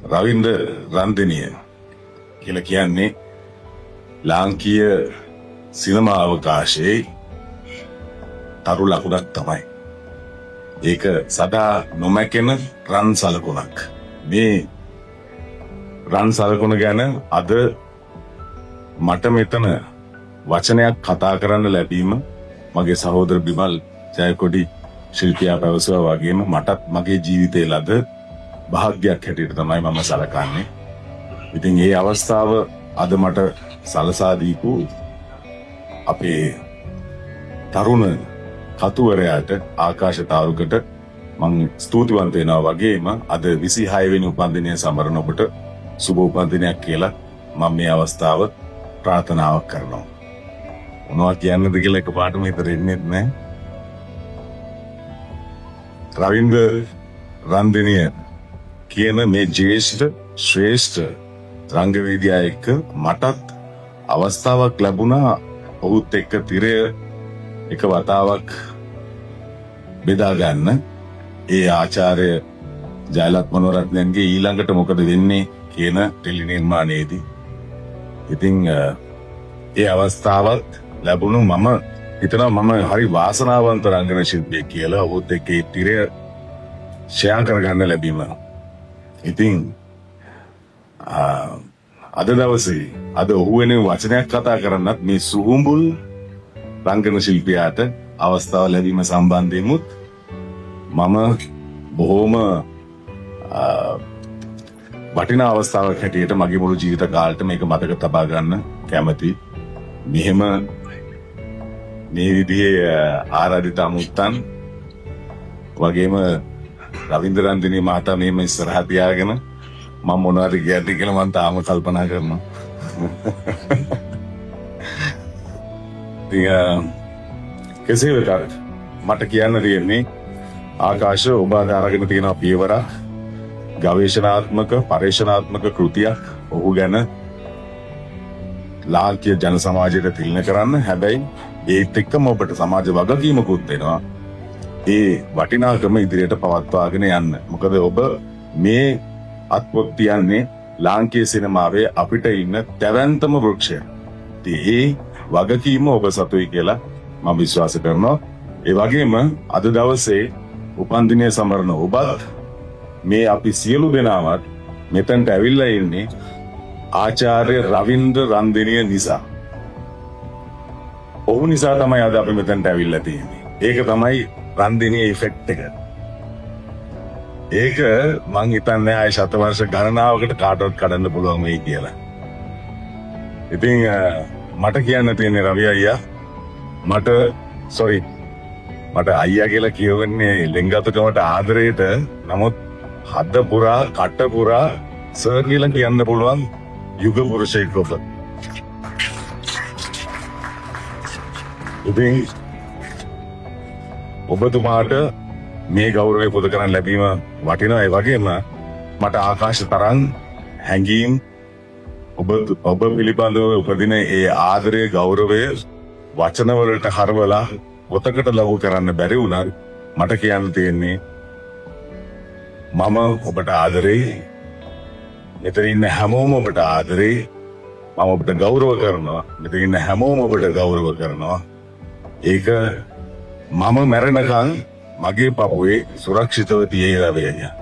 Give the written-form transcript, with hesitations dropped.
රවින්ද්‍ර රන්දෙනිය කියලා කියන්නේ ලාංකීය සිනමා අවකාශයේ තරු ලකුණක් තමයි. ඒක සදා නොමැකෙන රන් සලකුණක්. මේ රන් සලකුණ ගැන අද මට මෙතන වචනයක් කතා කරන්න ලැබීම මගේ සහෝදර බිමල් ජයකොඩි ශිල්පියා පැවසුවා වගේම මටත් මගේ ජීවිතේ ලද භාග්‍යයක් හැටියට තමයි මම සලකන්නේ. ඉතින් ඒ අවස්ථාව අද මට සලසා දීපු අපේ තරුණ කතුවරයාට ආකාශ තාරුකට මං ස්තුතිවන්ත වෙනවා වගේම අද 26 වෙනි උපන්දිනය සමරන ඔබට සුබ උපන්දිනයක් කියලා මම මේ අවස්ථාව ප්‍රාර්ථනාවක් කරනවා. මොනවා කියන්නද කියලා එකපාරටම හිතට එන්නේ නැහැ. රවින්ද්‍ර රන්දෙනිය කියන මේ ජ්‍යෙෂ්ඨ ශ්‍රේෂ්ඨ රංගවේදියා එක්ක මටත් අවස්ථාවක් ලැබුණා ඔහුත් එක්ක තිරය එක වතාවක් බෙදා ගන්න. ඒ ආචාර්ය ජයලත් මනෝරත්නයන්ගේ ඊළඟට මොකද වෙන්නේ කියන ටෙලි නිර්මාණයේදී. ඉතින් ඒ අවස්ථාවත් ලැබුණු මම හිතනවා මම හරි වාසනාවන්ත රංගන ශිල්පියෙක් කියලා ඔහුත් එක්ක ඒ තිරය ෂෙයා කරගන්න ලැබීම. ඉතින් අද දවසේ අද ඔහු වෙනුවෙන් වචනයක් කතා කරන්නත් මේ සුහුඹුල් රංගන ශිල්පියාට අවස්ථාව ලැබීම සම්බන්ධයෙන්මුත් මම බොහෝම වටිනා අවස්ථාවක් හැටියට මගේ මුළු ජීවිත කාලෙට මේක මතක තබා ගන්න කැමති. මෙහෙම මේ විදිහේ ආරාධිත අමුත්තන් වගේම රවින්ද්‍ර රන්දිනී මහතා මෙහෙම ඉස්සරහා තියාගෙන මම මොනවද කියන්නේ කියලා මම තාම කල්පනා කරනවා. ඉතින් කෙසේ වෙතත් මට කියන්න තියෙන්නේ ආකාශ ඔබ අද අරගෙන තියෙන පියවරක් ගවේෂණාත්මක පර්යේෂණාත්මක කෘතියක් ඔහු ගැන ලාංකීය ජන සමාජයට තිළිණ කරන්න. හැබැයි ඒත් එක්කම ඔබට සමාජ වගකීමකුත් වෙනවා. ඒ වටිනාකම ඉදිරියට පවත්වාගෙන යන්න. මොකද ඔබ මේ අත්පොත් තියන්නේ ලාංකීය සිනමාවේ අපිට ඉන්න තැවැන්තම වෘක්ෂය. ඉතින් ඒ වගකීම ඔබ සතුයි කියලා මම විශ්වාස කරනවා. ඒ වගේම අද දවසේ උපන්දිනය සමරන ඔබත් මේ අපි සියලු දෙනාවත් මෙතනට ඇවිල්ලා ඉන්නේ ආචාර්ය රවින්ද්‍ර රන්දිනිය නිසා. ඔහු නිසා තමයි අද අපි මෙතනට ඇවිල්ලා තියෙන්නේ. ඒක තමයි රන්දිනිය ඉෆෙක්ට් එක. ඒක මං හිතන්නේ ආයේ ශතවර්ෂ ගණනාවකට කාටවත් කඩන්න පුළුවන් වෙයි කියලා. ඉතින් මට කියන්න තියෙන්නේ රවි අයියා, මට සෝරි මට අයියා කියලා කියවන්නේ ලෙන්ගතුකමට ආදරයට, නමුත් හද පුරා කට පුරා සර් කියලා කියන්න පුළුවන් යුග පුරුෂයෙක් ඔබ. ඉතින් ඔබතුමාට මේ ගෞරවය පුද කරන්න ලැබීම වටිනවා. ඒ වගේම මට ආකාශ තරම් හැඟීම් ඔබ පිළිබඳව උපදින ඒ ආදරය ගෞරවය වචනවලට හරවලා පොතකට ලඝු කරන්න බැරි වුණත් මට කියන්න තියෙන්නේ මම ඔබට ආදරෙයි. මෙතන ඉන්න හැමෝම ඔබට ආදරෙයි. මම ඔබට ගෞරව කරනවා. මෙතන ඉන්න හැමෝම ඔබට ගෞරව කරනවා. ඒක මම මැරෙනකන් මගේ පපුවේ සුරක්ෂිතව තියේ රවි අයියා.